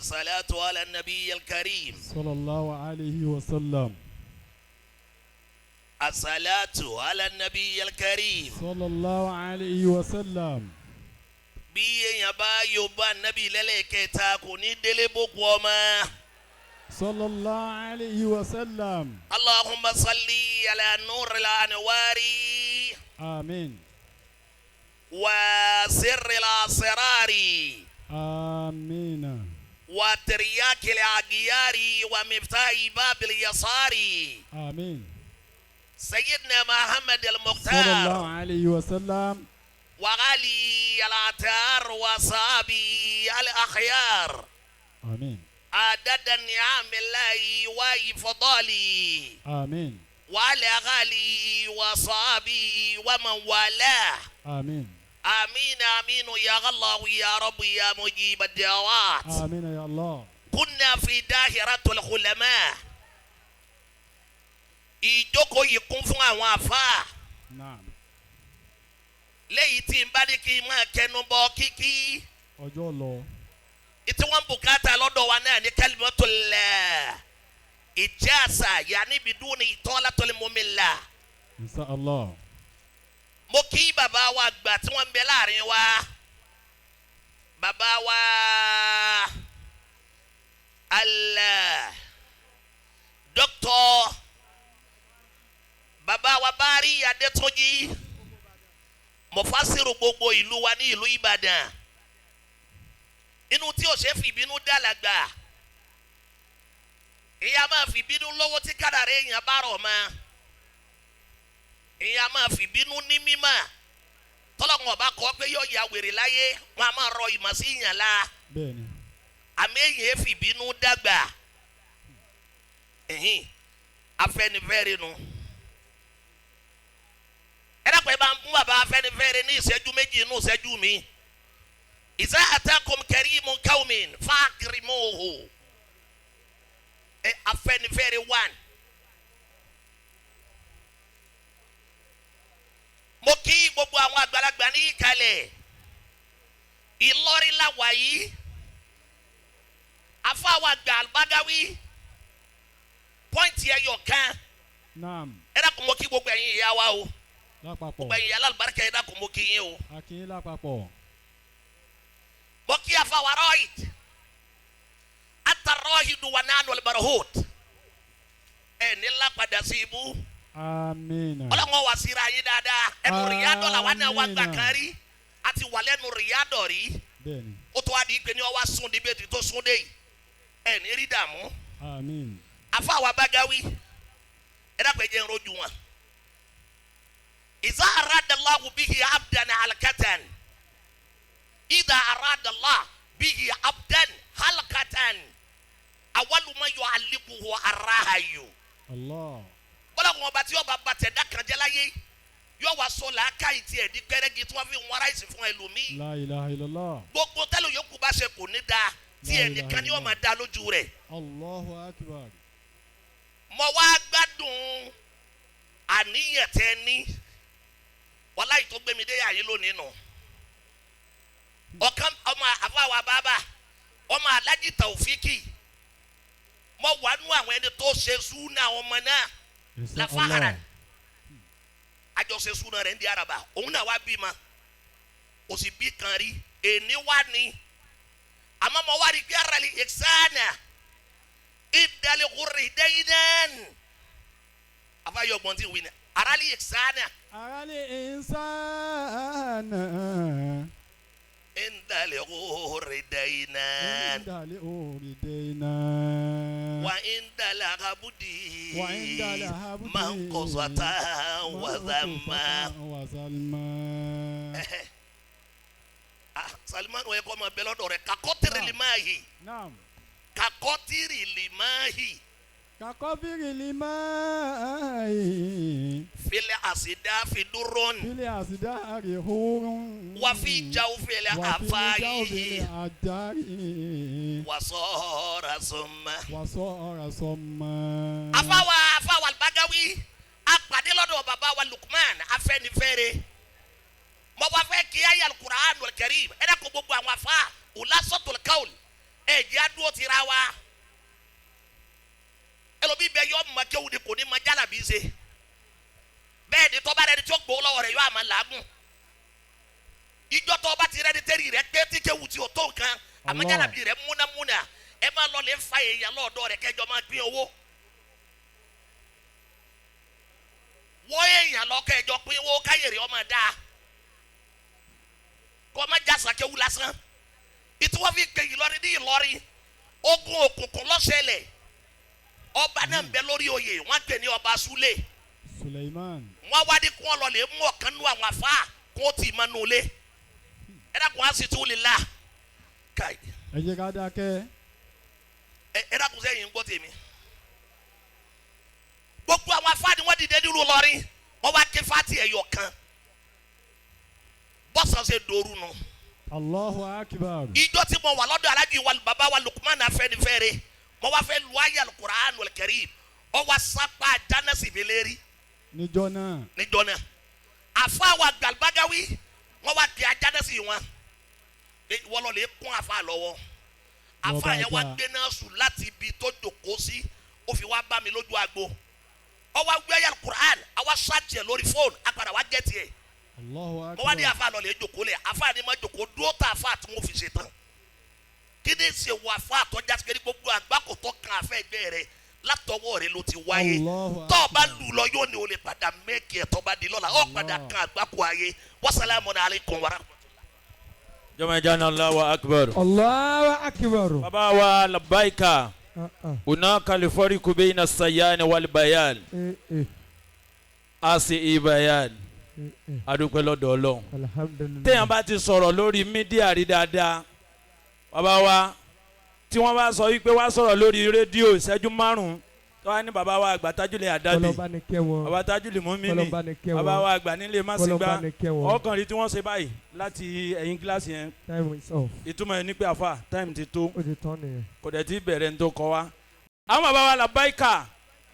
الصلاة على النبي الكريم. صلى الله عليه وسلم. الصلاة على النبي الكريم. صلى الله عليه وسلم. Bí èèyàn bá yóò bá nábì lẹ́lẹ́kẹta, kò ní délé bókun ọmọ. صلى الله عليه وسلم. اللهم صل على نور الأنوار. آمين. وسر الأسرار. آمين. وترياك الأغيار ومفتاح باب اليسار. آمين. سيدنا محمد صلى المختار. الله عليه وسلم. وعلي الأطهار وصحابي الأخيار. آمين. عدد نعم الله وفضله. آمين. وعلى آله وصحبه ومن والاه. آمين. آمين آمين يا الله يا رب يا مجيب الدعوات. آمين يا الله. كنا في دائرة العلماء. Ìjókòó yìí kún fún àwọn àfáà. نعم. Léyìí tí n bá ní kí n máa kẹnu bọ kíkí, Ọjọ́ lọ. ìtí wọ́n bùkátà lọ́dọ̀ wa náà ní kalimatul ìjásà yanni biduni italatul mumilla. إن شاء الله. Mo kí bàbá wa àgbà tí wọ́n ń bẹ láàrin wa, bàbá wa alẹ́ dókítọ̀, bàbá wa Bari Adétúnjì, mọ̀fásírù gbogbo ìlú wa ní ìlú Ìbàdàn. Inú tí ò ṣe fìbínú dàlágbà, ìyá máa fìbínú lọ́wọ́ tí kádàrá èèyàn bá rọ̀ mọ́, ìyá máa fìbínú ní mímọ́. Tọ́lọ́kùn ọba kọ́ pé yóò ya wèrè láyé, wọn a máa rọ ìmọ̀ sí ìyàn la. Bẹ́ẹ̀ni. Àmì èyàn fìbínú dàgbà ẹ̀hìn Afẹ́nifẹ́re nu. Ẹ dàpọ̀, ẹ bá ń mú bàbá Afẹ́nifẹ́re ní ìṣẹ́jú 2 inú ìṣẹ́jú mi. إذا أتاكم كريم قوم فأكرموه. Ẹ Afẹ́nifẹ́re one. Mo kí gbogbo àwọn àgbàlagbà ní ìkàlẹ̀. Ìlọrin la wà yìí. Afáwọn àgbà Albagawi, point ẹyọ kan. نعم. Ẹ dákun, mo kí gbogbo ẹ̀yin ìyá wa o. Lápapọ̀. Gbogbo ẹ̀yin ìyá alálùbáríkà, ẹ dákun, mo kí yín o. A kí yín lápapọ̀. Mo kí afáwọn rọ́ọ̀hìd atarọ́ọ̀hìd wà nánú albarahut. Ẹ ní lápadà sí ibú. آمين. Ọlọ́run wà síra yín dáadáa. Ẹnu rìyádọ̀ làwọn náà wà gbà Àmín. kan rí, àti wà lẹ́nu rìyádọ̀ rí. Bẹ́ẹ̀ni. Ó tó wá di pé ní ọwá sún níbi ètò tó sún dé yìí, ẹ ní rí dààmú. آمين. Afáwa Bagawi, ẹ dàpọ̀, ẹ jẹ́ ń rojú wọn. إذا أراد الله به عبدا هلكة، إذا أراد الله به عبدا هلكة، أول ما يعلقه الرأي. الله. Bọ́lá wọn ọba tí yóò bá ba tẹ̀dá kan jẹ́ láyé, yóò wá sọ làákàyè tiẹ̀ di pẹ́rẹ́gì tí wọ́n fi wọn ráìsì fún ẹlòmíì. لا إله إلا الله. Gbogbo tẹ́lẹ̀ yòókù bá ṣe kò ní da, tí La ẹnìkan ni ilaha. wọ́n máa da lójú rẹ̀. الله أكبر. Mo wá gbádùn àníyàn tẹ ní wàláyé tó gbé mi dé yàyí lónìí nù. Ọ̀kan ọmọ àfàwà bàbá ọmọ Alájì Tàòfíkì, mo wà nú àwọn ẹni tó ṣe súnà ọmọ náà. إن شاء Lafaharan. الله. Àjọṣe súnà rẹ̀ ń di araba, òun náà wá bí ma kò sì bí kan rí èní wá ní. Àmọ́ mo wá rí pé ara lè ìsáànà ìdálẹ́kùrẹ́ dẹ́yìnán afáyọ̀ gbọ́n tí wí ni ara lè ìsáànà. أرى الإنسان ìdálẹ́kùrẹ́ dẹ́yìnán. عند الأوردينا. Wà ìdálẹ́kàbùdì. وعند العبد Mọ̀nkọ́sọ̀tà wàzàmà. وسلمى. Ah, Salman, wọ́n yẹ kọ́ máa bẹ lọ́dọ̀ rẹ̀ kakọ́tìrì lè máa yìí. نعم. Kakọ́tìrì lè máa yìí. كقبر الماء. Fili asidafi durun. في الأصدار حور. Wafi jawfil وفي جوف afayi. الأدار. Wasora summa. وصار صما. Afawa Albagawi, apàdé lọ́dọ̀ bàbá wa Lukman Afẹ́nifẹ́re. Mo wá fẹ́ kí ayé Alukur'an Karim. Ẹ dákun, gbogbo àwọn afa ulasotul kaul, Ẹ jẹ́ adúró tira wa. Ẹlòmíì bẹ yọ ọmọ kéwù ni kò ní ma jálàbí ṣe. Bẹ́ẹ̀ ni tọ́ba rẹ ni tí ó gbowó lọ́wọ́ rẹ̀ yọ àmà làágùn. Ìjọ tọ́ba ti rẹ ni tẹ́rì rẹ pé tí kéwù tí o tó nǹkan, àmọ́ Allah. jálàbí rẹ múnamúna, ẹ má lọ lè fa èèyàn lọ́ọ̀dọ́ rẹ kẹjọ máa pín owó. Wọ́ èèyàn lọ kẹjọ pín owó káyèrè ọmọ dáa. Kọ́ má jásà kéwù lásán. Ìtúwọ́ fi gbé Ìlọrin ní Ìlọrin, ogun òkùnkùn lọ́sẹ̀lẹ̀. Ọba náà ń bẹ lórí oyè, wọ́n pè ní ọba Súlè. Suleiman. Wọ́n wá ní kí wọ́n lọ lè mú ọ̀kan nú àwọn afá kó o tì í mọ́ nù lé. Ẹ dákun, á sì tún lè la káì. Ẹ jẹ́ ká dákẹ́. Ẹ dákun, sẹ́yìn ń gbọ́ tèmi. Gbogbo àwọn afá ni wọ́n dìde nílùú Ìlọrin, wọ́n wá ké fati ẹ̀yọ̀ kan. Bọ́sàn ṣe dòru nù. Allahu akbar. Ìjọ tí mo wà lọ́dọ̀ alájú wa bàbá wa Lukman Afẹ́nifẹ́re, mo wá fẹ́ lu ayé Al-Qur'anul Karim, ọ wá sápá jánásì mi lérí. Níjọ́ náà. Níjọ náà, àfa wa Galbagawi, wọn wá di ajánásì wọn pé wọ́n lọ lè kún àfa lọ́wọ́. Àfa Lọ́ba yẹn wá ajá. gbé náà sùn láti ibi tó jòkó sí, ó fi wá bá mi lójú agbo, ọ wá gbé ayé Al-Qur'an, àwa ṣáàtì ẹ lórí fóònù, apàdà wá gẹ́tì ẹ̀. Allahu Mo wá ní akbar. àfa lọ lè jòkó lẹ̀, àfa ni ma jòkó dúró tá àfa tí wọ́n fi ṣe tán. Kí ni ṣe wọ àfa àtọ́já sí kiri gbogbo àgbákò tó kan àfẹ́ ẹgbẹ́ rẹ látọwọ́ rẹ ló ti wáyé. Allahu Tọ́ ọ bá akbar. lù lọ, yóò ní o lè padà mẹ́kì ẹ̀ tọ́ bá di lọ́la, ọ padà Allah. kan àgbákò ayé. Wasalaamu alaykum wa rahmatulah. Jama jana Allahu akbar. Allahu akbar. Bàbá wa labbaika. Ah, ah. Hunaka alfariqu bayna as-sayyan wal bayan. Eh, eh, Asi ibayan. eh, eh. Adúpẹ́ lọ́dọ̀ Ọlọ́run. Alhamdulillah. Téèyàn bá ti sọ̀rọ̀ lórí media rí dáadáa, bàbá wa, tí wọ́n bá sọ wípé wá sọ̀rọ̀ lórí rédíò ìṣẹ́jú 5, tó wá ní bàbá wa àgbà Tajule Àdábì, Kọlọ́ba ni kẹ́ wọn. bàbá Tajule Mumini, Kọlọ́ba ni kẹ́ wọn. bàbá wa àgbà nílé Másìgbà, Kọlọ́ba ni kẹ́ wọn. ọkàn rí tí wọ́n ṣe báyìí láti ẹ̀yìn kíláàsì yẹn. Time is off. Ìtumọ̀ ẹ̀ ní pé àfà time ti tó. Ó ti tán nìyẹn. Kò dẹ̀ ti bẹ̀rẹ̀ ní tó kọ́ wa. Àwọn bàbá wa labbaika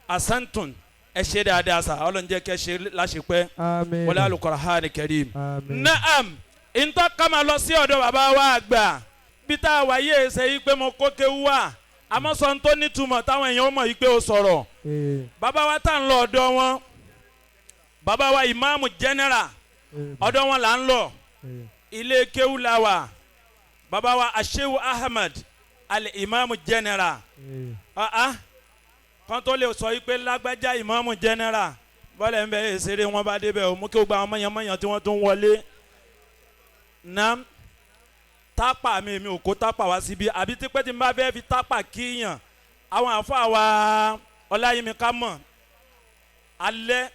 asantun, ẹ ṣe dáadáa sa, Ọlọ́run jẹ́ kẹ́ ṣe láṣepẹ́. Àmín. Wọlé Al-Qur'an Karim. Àmín. Naam, ntọ́ kama lọ sí ọ̀dọ̀ bàbá wa àgbà bí tá a wà yé ṣe yí pé mo kó kéwú wá, àmọ́ sọ ń tó nítumọ̀ táwọn èèyàn mọ̀ yí pé o sọ̀rọ̀. Eh, Bàbá wa tá ń lọ ọ̀dọ̀ wọn, bàbá wa ìmáàmù general, eh, ọ̀dọ̀ wọn là ń lọ. eh. Ilé kéwú la wà. Bàbá wa Ashehu Ahmed al ìmáàmù general. Eh. Ah ah, kan tó lè sọ yí pé lágbájá ìmáàmù general bọ́lá ń bẹ ìṣeré wọn bá débẹ̀ o, mú kí o gba àwọn mọ̀yánmọ́yán tí wọ́n tún wọlé nam tápà. Mi ò kó tápà wá síbi àbí tipẹ́ tí n bá fẹ́ fi tápà kíyàn àwọn àfa wa ọláyími ká mọ̀ alẹ́.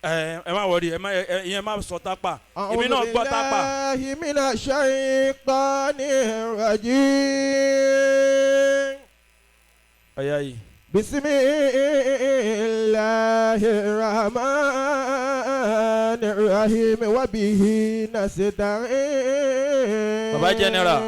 Ẹ má wọrí, ẹ má ẹ ìyẹn má sọ tápà, èmi náà gbọ́ tápà. أعوذ بالله من الشيطان الرجيم. Ọ̀yá yìí. بسم الله الرحمن الرحيم وبه نستعين. Baba General.